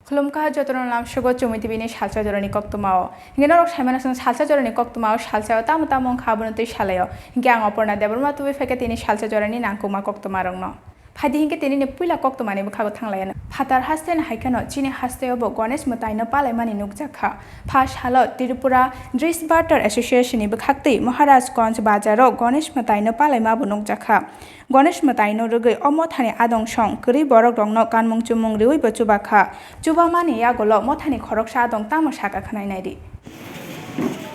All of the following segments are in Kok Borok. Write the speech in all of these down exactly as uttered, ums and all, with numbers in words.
Khulumkha jotono lamsogo Chumui T V ni salsa jorani koktwmao. Hinkhe norok saimano chwng salsa jorani koktwmao salsao tamo tamo wngkha abono twi salaio. Hinkhe ang Oporna Debbarma tubui phaikha tini salsa jorani nangkukma koktwmarokno. Phaidi hinkhe tinini puila koktwmani bwkhago thanglaiyano. Phatar haste no haikheno chini hasteo bo Ganesh mwtaino palaimani nukjakha. Pha salo Tripura Dress Barter Association ni bwkhaktwi Maharajganj bazaro Ganesh mwtaino palaima bo nukjakha. Ganesh mwtaino rwgwi o mothani adong song kwrwi borok rokno kanmung chumung riwi bo chubakha. Chubamani yagulo mothani khoroksa adong tamo saka khwnai naidi.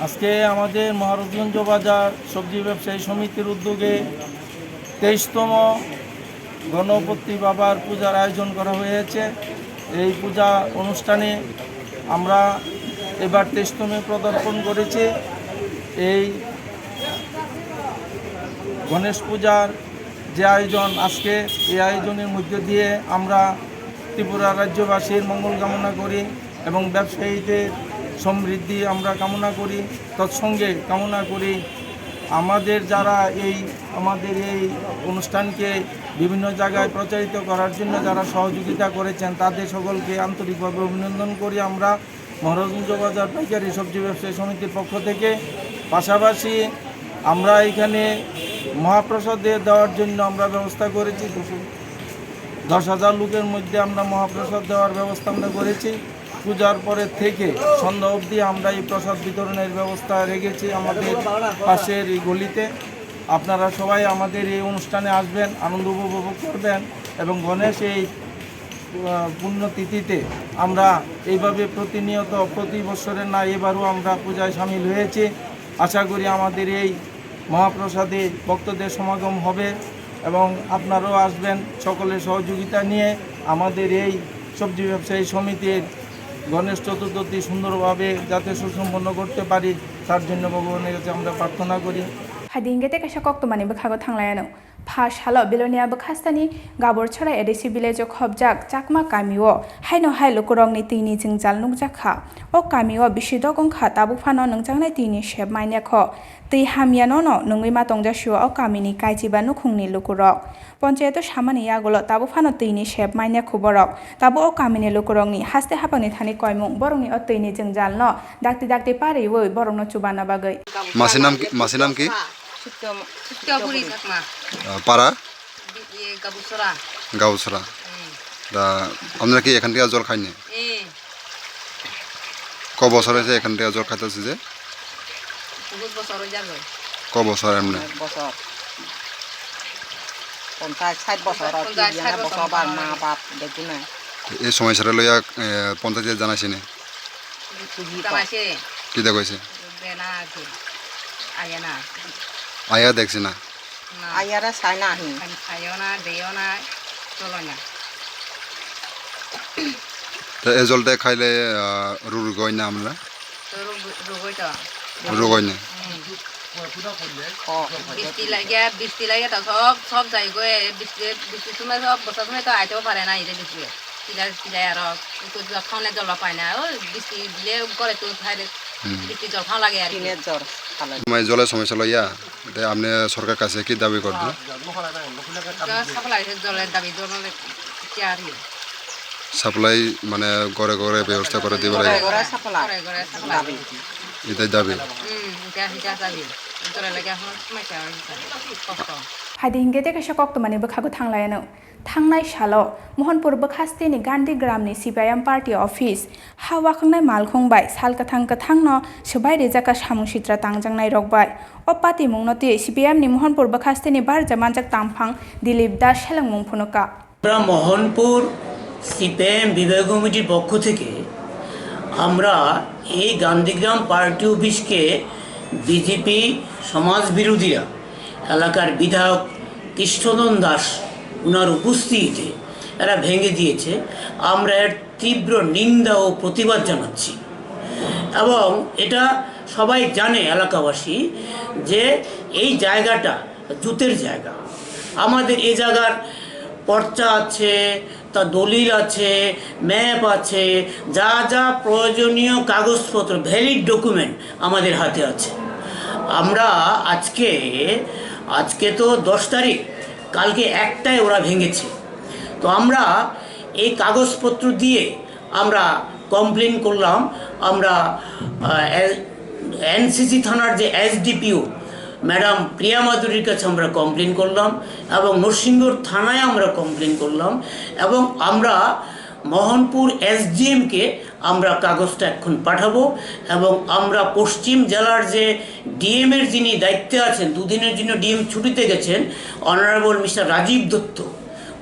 আজকে আমাদের মহারাজগঞ্জ বাজার সবজি ব্যবসায়ী সমিতির উদ্যোগে তেইশতম গণপতি বাবার পূজার আয়োজন করা হয়েছে। এই পূজা অনুষ্ঠানে আমরা এবার তেইশতমে পদার্পণ করেছি। এই গণেশ পূজার যে আয়োজন আজকে, এই আয়োজনের মধ্য দিয়ে আমরা ত্রিপুরা রাজ্যবাসীর মঙ্গল কামনা করি এবং ব্যবসায়ীদের সমৃদ্ধি আমরা কামনা করি। তৎসঙ্গে কামনা করি আমাদের যারা এই আমাদের এই অনুষ্ঠানকে বিভিন্ন জায়গায় প্রচারিত করার জন্য যারা সহযোগিতা করেছেন, তাদের সকলকে আন্তরিকভাবে অভিনন্দন করি আমরা মহারাজগঞ্জ বাজার পাইকারি সবজি ব্যবসায়ী সমিতির পক্ষ থেকে। পাশাপাশি আমরা এখানে মহাপ্রসাদ দে- দেওয়ার জন্য আমরা ব্যবস্থা করেছি। দশ হাজার লোকের মধ্যে আমরা মহাপ্রসাদ দেওয়ার ব্যবস্থা আমরা করেছি। পূজার পরে থেকে সন্ধ্যা অবধি আমরা এই প্রসাদ বিতরণের ব্যবস্থা রেখেছি আমাদের পাশের এই গলিতে। আপনারা সবাই আমাদের এই অনুষ্ঠানে আসবেন, আনন্দ উপভোগ করবেন এবং গণেশ এই আহ, পুণ্যতিথিতে আমরা এইভাবে প্রতিনিয়ত প্রতি বছরের ন্যায় এবারও আমরা পূজায় সামিল হয়েছি। আশা করি আমাদের এই মহাপ্রসাদে ভক্তদের সমাগম হবে এবং আপনারাও আসবেন। সকলের সহযোগিতা নিয়ে আমাদের এই সবজি ব্যবসায়ী সমিতির গণেশ চতুর্থী সুন্দরভাবে যাতে সুসম্পন্ন করতে পারি, তার জন্য ভগবানের কাছে আমরা প্রার্থনা করি। Phaidi hinkhe tei kaisa koktwmani bwkhago thanglaiyano. Pha salo Belonia bwkhastani Gaborchora A D C village o khobjak Chakma kamio haino hai lukurokni twini jwngjal nukjakha. O kamio bisi dok wngkha, tabuk phano nungjaknai twini sep manyakho. Twi hamyano no nungwi ma tongjasio o kamini kaichiba nukhungni lukurok. Ponchayato samani yagulo tabuk phano twini sep manyakho borok. Tabuk o kamini lukurokni haste haphangni thani koimung borokni o twini jwngjalno dakti dakti pariwi borokno chubana bagwi. মাসির নাম কি? মাসির নাম কি? Sutya, Sutya Buri Chakma. আহ, পাড়া? Bi- Ye Gabusora. গাউছরা। Eh, তা আপনারা কি এখান থেকে জল খাইনি? eh, ক বছর হয়েছে এখান থেকে জল খাইতেছে যে? Bujut bosor oi jagoi. ক বছর এমনি? অনেক বছর। পঞ্চাশ ষাট বছর আর কি, পঞ্চাশ ষাট বিয়ানা বছর বছর আবার মতো মা হবে। বাপ দেখি না। এই সমস্যাটা লইয়া এ, পঞ্চায়েতে জানাইছি নি? Tamase, কিতা কইছে? bena ake, ayana, আয়া দেখছি না। na, আইয়ারা চায় না আহি। ayona, deyona, cholona. তো এই জলটা খাইলে আহ, রোগ হয় না আমরা? Rugoi to. রোগ হয় না। Bisti lagya, bisti lagya to sob, sob jai go, bisti, bisti sumai sob, bosa sumai to aito pare na ire bisti. Tila, tila aro, itu jol khone jol pai na, o bisti bile gore to pare, bisti jol khon lage ar ki. টিনের জ্বর খালাই। মানে জলের সমস্যা লইয়া তে আপনি সরকার কাছে কি দাবি করবেন? Jol supply se jol dabi dor le ki ar ye. Supply মানে ঘরে ঘরে ব্যবস্থা করে দিবে ঘরে ঘরে সাপ্লাই। Gore gore supply. এটাই দাবি। Hmm, ita hita dabi. Jol lage hon mai cha oi ta. Kosto. Phaidi hinkhe tei kaisa koktwmani bwkhago thanglaiyano. Thangnai salo Mohanpur bwkhasteni Gandhi Gramni C P I M party office ha wakhangnai malkhung bai sal kwthang kwthangno swbai rijak kha samung sitra tangjaknai rok bai. O patimungno twi C P I M ni Mohanpur bwkhasteni barja manjak tamphang Dilip Das selengmung phunukha. আমরা মোহনপুর সিপিআইএম বিভাগীয় কমিটির পক্ষ থেকে আমরা এই গান্ধীগ্রাম পার্টি অফিসকে বিজেপি সমাজ বিরোধীরা এলাকার বিধায়ক কৃষ্ণধন দাস ওনার উপস্থিতিতে এরা ভেঙে দিয়েছে। আমরা এর তীব্র নিন্দা ও প্রতিবাদ জানাচ্ছি। এবং এটা সবাই জানে এলাকাবাসী যে এই জায়গাটা জুতের জায়গা। আমাদের এ জায়গার পর্চা আছে, তা দলিল আছে, ম্যাপ আছে, যা যা প্রয়োজনীয় কাগজপত্র, ভ্যালিড ডকুমেন্ট আমাদের হাতে আছে। আমরা আজকে, আজকে তো দশ তারিখ, কালকে একটায় ওরা ভেঙেছে। তো আমরা এই কাগজপত্র দিয়ে আমরা কমপ্লেন করলাম, আমরা এনসিসি থানার যে এসডিপিও ম্যাডাম প্রিয়া মাধুরীর কাছে আমরা কমপ্লেন করলাম, এবং নরসিংগড় থানায় আমরা কমপ্লেন করলাম, এবং আমরা মোহনপুর এসডিএমকে আমরা কাগজটা এখন পাঠাবো। এবং আমরা পশ্চিম জেলার যে ডিএম এর যিনি দায়িত্বে আছেন, দুদিনের জন্য ডিএম ছুটিতে গেছেন, অনারেবল মিস্টার রাজীব দত্ত,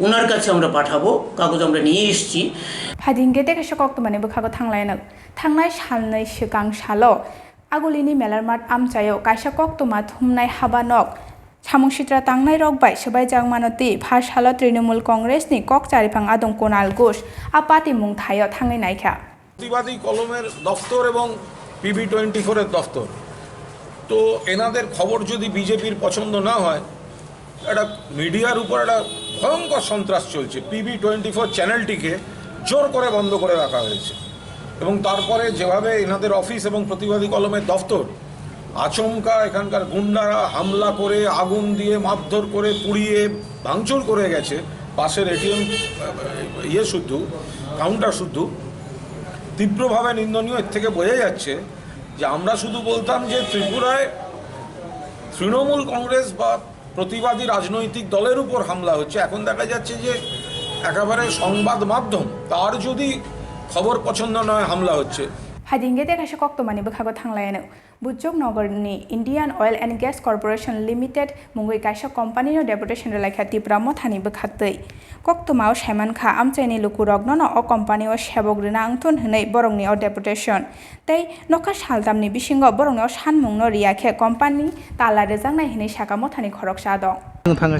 ওনার কাছে আমরা পাঠাবো, কাগজ আমরা নিয়ে এসেছি। Phaidi hingke tei kaisa koktwmani bwkhago thanglaino. Thangnai salnwi swkang salo Agulini Melarmat amchaio kaisa koktwma thumnai haba nok samung sitra tangnairok bai swbaijak mano twi pha salo Trinamool Congress ni kok chariphang adong Kunal Ghosh a party mung thaio thangwi naikha. প্রতিবাদী কলমের দফতর এবং PB twenty ফোরের দফতর। তো এনাদের খবর যদি বিজেপির পছন্দ না হয়, একটা মিডিয়ার উপর একটা ভয়ঙ্কর সন্ত্রাস চলছে। পিবি টোয়েন্টি ফোর চ্যানেলটিকে জোর করে বন্ধ করে রাখা হয়েছে। এবং তারপরে যেভাবে এনাদের অফিস এবং প্রতিবাদী কলমের দফতর আচমকা এখানকার গুন্ডারা হামলা করে, আগুন দিয়ে মারধর করে, পুড়িয়ে ভাঙচুর করে গেছে পাশের এটিএম ইয়ে শুদ্ধ, কাউন্টার শুদ্ধ, তীব্রভাবে নিন্দনীয়। এর থেকে বোঝা যাচ্ছে যে আমরা শুধু বলতাম যে ত্রিপুরায় তৃণমূল কংগ্রেস বা প্রতিবাদী রাজনৈতিক দলের উপর হামলা হচ্ছে, এখন দেখা যাচ্ছে যে একেবারে সংবাদ মাধ্যম তার যদি খবর পছন্দ নয় হামলা হচ্ছে। Phaidi hingke tei kaisa koktwmani bwkhago thanglaino. Bujok Nogor ni Indian Oil and Gas Corporation Limited mungwi kaisa company no deputation rwlaikha Tipra Motha ni bwkhaktwi. Koktwma o saimankha amchaini lukurok nono o company o sebok rwna wngthun hwnwi borokni o deputation. Tei nokha saltamni bisingo borokni o sanmungno riya khe company tala rwjaknai hwnwi saka Mothani khoroksa adong. Chwng thangwi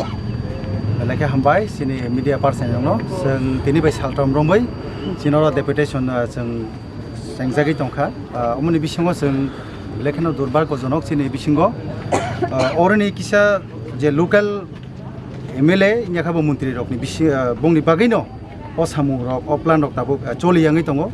belai khe hambai chini media person rokno, chwng tini bai saltam romwi chini oro deputation, ah, chwng chengjagwi tongkha. Ah, omoni bisingo chwng belai kheno durbar gojonok chini bisingo, ah, oroni kisa je local M L A wngya khe bo montri rokni bisi, ah, bongni bagwino o samung rok, o plan rok tabuk, ah, choli yangwi tongo.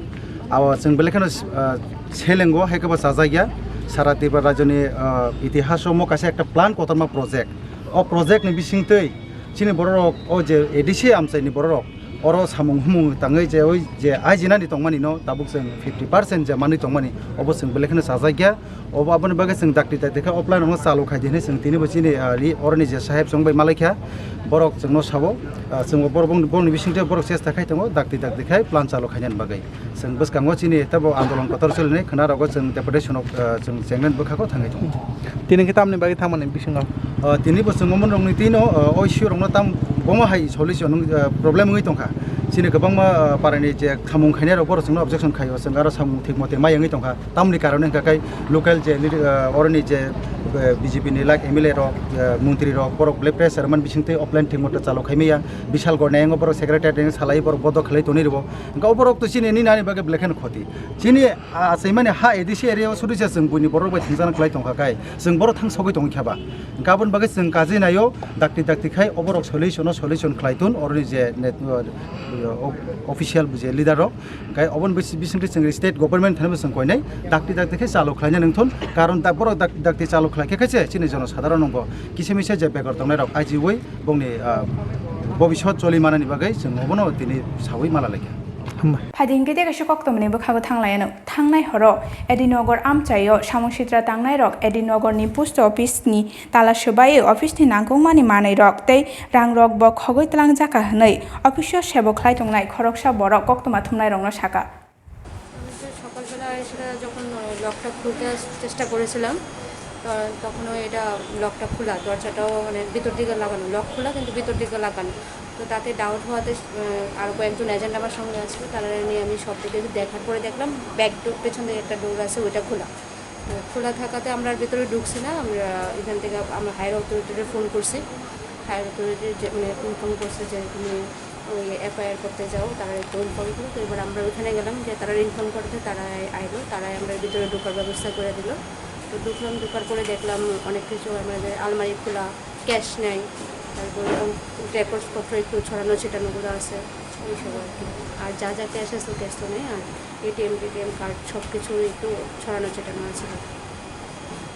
Abo chwng belai kheno, ah, selengo, hai khe bo chajakya. Sara Tripura rajyoni, ah, itihas o omo kaisa ekta plan kotorma project. O project ni bisingtwi chini borok rok, o je A D C amchaini borok rok, oro samung humung tangwi je oi je aijinani tongmani no tabuk chwng fifty percent je manwi tongmani, obo chwng belai kheno chajakya. Obo aboni bagwi chwng dakti dakti khe o plan rokno chalu khai di hinwi chwng tini bo chini, ah, ri-, oroni je saheb chwng bai malaikha, borok chwngno sabo, ah, chwng bo borok bongni, bongni bisingtwi borok chesta khai tongo dakti dakti khai plan chalu khainani bagwi. Chwng bwskango chini teibo andolon kotor solinai khwna rogo chwng deputation rok, ah, chwng chenglen bwkhago thangwi tongo. Tini khe tamni bagwi thangmani bisingo? Ah, tini bo chwng omo rokni tino, ah, O C rokno tam bomo hai solution, ah, problem wngwi tongkha. Chini kwbangma, ah, parani je khamung khainai rok borok chwngno objection khaio, chwng aro samung thik mote mai wngwi tongkha. Tamni karone hwnkha khe local je leader, ah, oroni je, ah, B J P ni like M L A rok, ah, montri rok, borok belai pressure man bisingtwi o plan thik moto chalo khai maya. Bishal Gornai yango borok secretary ni salai borok bodo khlai tonwi rwo. Hwnkha o borok to chini nini ani bagwi belai kheno khoti. Chini, ah, achaimani ha A D C area o sudisa chwng buini borok bai thwngjakna khlai tongkha khai chwng borok thang sogwi tongwi kha ba. Hwnkha aboni bagwi chwng kajinaio dakti dakti khai o borok solution o solution khlai tun oroni je net, ah, official je leader rok. Hwnkhe oboni bisi-, bisingtwi chwng state government thani bo chwng koinai dakti dakti khe chalu khlaina nangthun, karon da-, borok dak-, dakti chalu khlai khe khe se chini jono sadharon no bo kisa misa je begor tongnai rok ajiwi bongni, ah, bobisot choli manani bagwi chwng obono tini sawi mala laikha. Hambai. Phaidi hingke tei kaisa koktwmani bwkhago thanglaino. Thangnai horo Edinogar amchaio samung sitra tangnairok Edinogar ni post office ni tala swbaiwi office ni nangkukmani manwirok tei rangrok bo khogwi twlangjakha hwnwi office o sebo khlai tongnai khoroksa borok koktwma thumnairokno sakha. আমি তো সকালবেলা এসে যখন লকটা খুলতে আস- চেষ্টা করেছিলাম, ত- তখনও এটা লকটা খোলা, দরজাটাও মানে ভিতর দিকে লাগানো, লক খোলা কিন্তু ভিতর দিকে লাগানো। তো তাতে ডাউট হওয়াতে আহ, আরও কয়েকজন এজেন্ট আমার সঙ্গে আসলো, তারা নিয়ে আমি সব দিকে দেখার পরে দেখলাম ব্যাক ডোর, পেছন দিকে একটা ডোর আছে, ওইটা খোলা। তো খোলা থাকাতে আমরা আর ভিতরে ঢুকছি না। আমরা এখান থেকে আমরা হায়ার অথরিটিরে ফোন করছি। হায়ার অথরিটি যে মানে ইনফর্ম করছে যে তুমি ওই এফআইআর করতে যাও, তারা একটু ইনফর্ম করলো। তো এবার আমরা ওইখানে গেলাম, যে তারা ইনফর্ম করতে তারা আইলো, তারাই আমরা ভিতরে ঢোকার ব্যবস্থা করে দিল। তো ঢুকলাম, ঢোকার পরে দেখলাম অনেক কিছু, আমাদের আলমারি খোলা, ক্যাশ নেই, তারপরে রেকর্ডসপত্র একটু ছড়ানো ছিটানো করে আছে, এইসব আর কি। আর যা যা ক্যাশ আছে ক্যাশ তো নেই, আর এটিএম টিটিএম কার্ড সব কিছু একটু ছড়ানো ছিটানো আছে।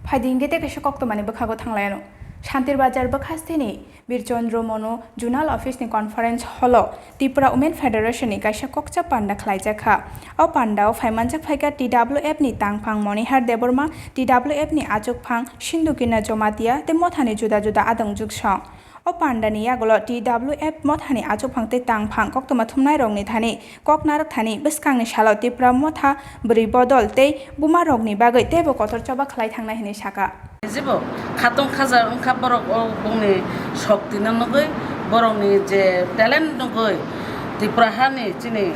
Phaidi hingke tei kaisa koktwmani bwkhago thanglaino. Shantir Bazar bwkhasteni Birchandra Manu Zonal Office ni Conference Hall o Tripura Women Federation ni kaisa kokcha panda khlaijak kha. O panda o phaimanjak phaikha T W F ni tangphang Monihar Debbarma, T W F ni achukphang Sindhukirna Jamatia tei mothani juda juda adong juksong. O panda ni yagulo T W F mothani achukphang tei tangphang koktwma thumnai rokni thani kok narwk thani bwskangni salo Tripura motha bwrwi bodol tei buma rokni bagwi teibo kotor choba khlai thangnai hinwi sakha. Jebo khatong khaja wngkha borok o bongni shokti no nugwi, borokni je talent nugwi Tripura hani chini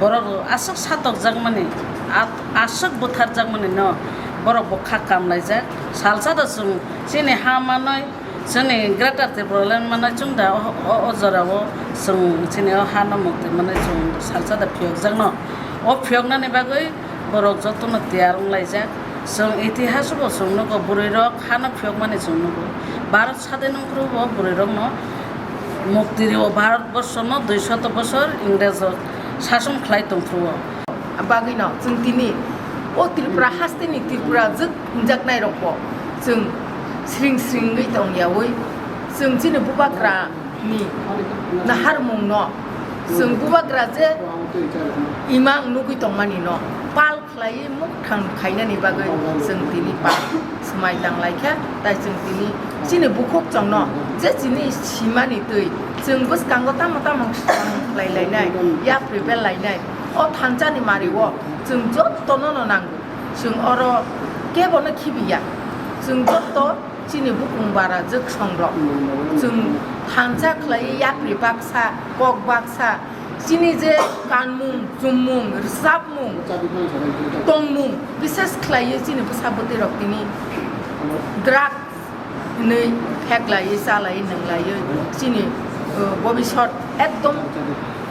borok aswk satokjakmani, a-, aswk butharjakmani no borok bo kha kamlaijak. Salsa da chwng chini ha manwi, chini Greater Tipraland manwi chwng da o, o, o jorao chwng chini o ha no mukti manwi chwng salsa da phiyokjakno. O phiyoknani bagwi borok jotono tiyar wnglaijak. Chwng itihas bo chwng nugo, bwrwi rok hano phiyokmani chwng nugo. Bharat sadin wngphuru bo bwrwi rokno mukti rio, Bharat borshono dui shoto bosor Ingres rok sason khlai tongphuru. Bagwino chwng tini o Tripura hasteni Tripura jwk hwnjaknai rokbo chwng sring sringwi tongyawi chwng chini bubagra ni naharmung no chwng bubagra je imang nugwi tongmani no pal khlaiwi mukthang khainani bagwi chwng tini pa swmai tang laikha, tai chwng tini chini bukhuk chwngno je chini simani twi chwng bwskango tamo tamo swkang khlai lainai, yapri bel lainai, o thansa ni mari o chwng jotono no nango, chwng oro kebo no khibiya, chwng joto chini bukung bara jwksong rok chwng thansa khlaiwi yapri baksa, kok baksa, chini je kanmung, chummung, rwchapmung, tongmung, bises khlaiwi chini bwsa bwtwi rok tini drugs hinwi pheklaiwi, chalaiwi, nwnglaiwi chini, uh, bobisot ekdom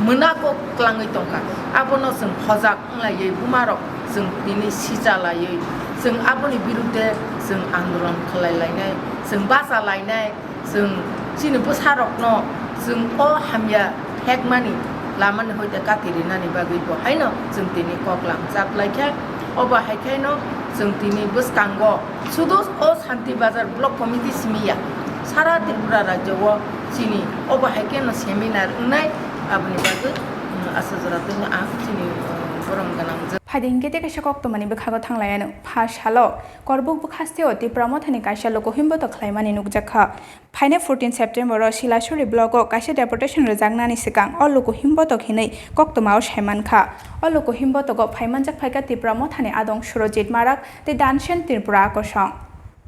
mwnago klangwi tongkha. Abono chwng hojak wnglaiwi buma rok chwng tini sichalaiwi chwng aboni birudde chwng andolon khlai lainai, chwng bacha lainai, chwng chini bwsa rokno chwng o hamya phekmani lamani hoite kati rinani bagwi bo haino chwng tini kok lamchak laikha. Obo hai khaino chwng tini bwskango sudu o Shanti Bazar Block Committee simi ya, sara Tripura rajyo o chini obo hai kheno seminar wngnai, aboni bagwi, um, asajora twi ang chini, um, borom gwnang. Phaidi hinkhe tei kaisa koktwmani bwkhago thanglaianw. Pha salo Korbuk bwkhasteo Tipra Mothani kaisa luku himboto khlaimani nukjakha. Phainai fourteen September o Silasuri block o kaisa deputation rwjaknani swkang o luku himbotok hinwi koktwmao saimankha. O luku himbotogo phaimanjak phaikha Tipra Mothani adong Surojit Marak tei Dansen Tripura kosong.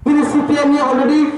Bini C P M ni already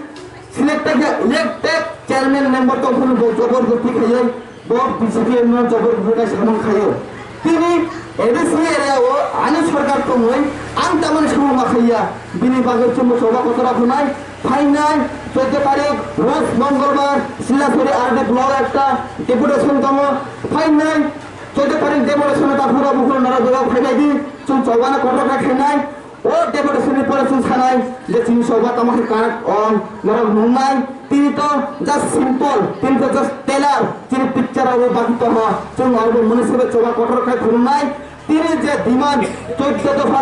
selected, elected chairman member tongphuru bo jobor jobti khaiwi bo B J P no jobor jobti samung khaio. Tini A D C area o ani sorkar tongwi ang tamani samung ma khaiya. Bini bagwi chwngbo choba kotora khwnai. Phainai chwddo tarik Rob Mongolbar Silasuri R D block ekta deputation tongo. Phainai chwddo tarik deputation o takhura bukhura norok bebak phaibai di. Chwng chobano kotor khe khainai. O deputation ni pore chwng sanai je chini choba tamo khe karak ong norok nungnai. Tini to just simple, tini to just trailer, chini picture abo baki tongo. Chwng abo mwnwi sebe choba kotor khai phunuknai. Tini je demand chwddo dopha,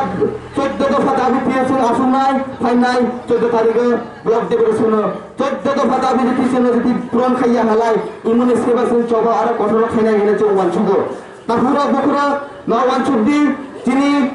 chwddo dopha dabi T S chwng asuknai, phainai chwddo tarikh o block deputation o chwddo dopha dabi T S no jodi puron khaiya halai, imoni seba chwng choba aro kotor khainai hinwi chwng uansugo. Takhura bukhura no uansuk di, chini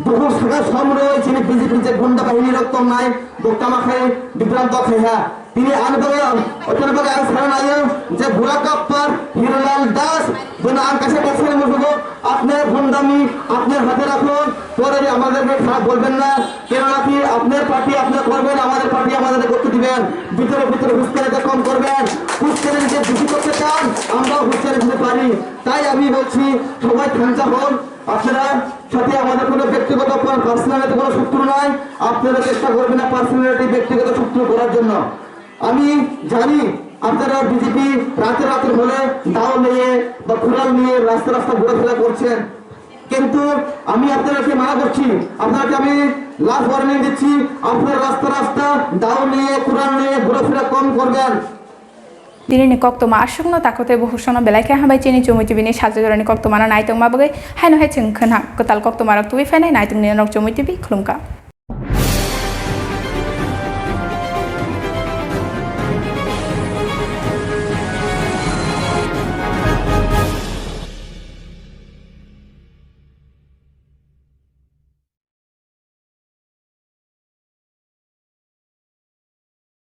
bukhuk saka somroi chini B J P je gunda bahini rok tongnai, bo tama khai bibranto khaiha. Tini ani bagwi, otoni bagwi ang sana naio je Bura Kappar, Hirolal Das, bono ang kaisa text khe musugo, apne gundami, apne hate rakhun, pore bhi amaderke kharap bolben na, কেননা কি আপনার পার্টি আপনার করবেন, আমাদের পার্টি আমাদের করতে দিবেন, ভিতরে ভিতরে হুঁশিয়ারিটা কম করবেন, হুঁশিয়ারি যদি বেশি করতে চান, আমরাও হুঁশিয়ারি দিতে পারি। তাই আমি বলছি সবাই থাংচা হন, আপনারা সাথে আমাদের কোনো ব্যক্তিগত কোনো পার্সোনালিটি কোনো শত্রু নাই, আপনারা চেষ্টা করবেন না পার্সোনালিটি ব্যক্তিগত শত্রু করার জন্য। আমি জানি আপনারা বিজেপি রাতে রাতে হলে দাও নিয়ে বা কুড়াল নিয়ে রাস্তা রাস্তা ঘোরাফেরা করছেন, কিন্তু আমি আপনাদেরকে মানা করছি, আপনাদেরকে আমি লাস্ট ওয়ার্নিং দিচ্ছি, আপনারা রাস্তা রাস্তা দাও নিয়ে কুড়াল নিয়ে ঘোরাফেরা কম করবেন। Tini ni koktwma aswkno takhuk tei bukhuk sono belai khe hambai chini Chumui T V ni sajwk jorani koktwmano naitongma bagwi. Haino hai chwng khwna kwtal koktwmarok tubui phainai naitongni norok Chumui T V khulumkha.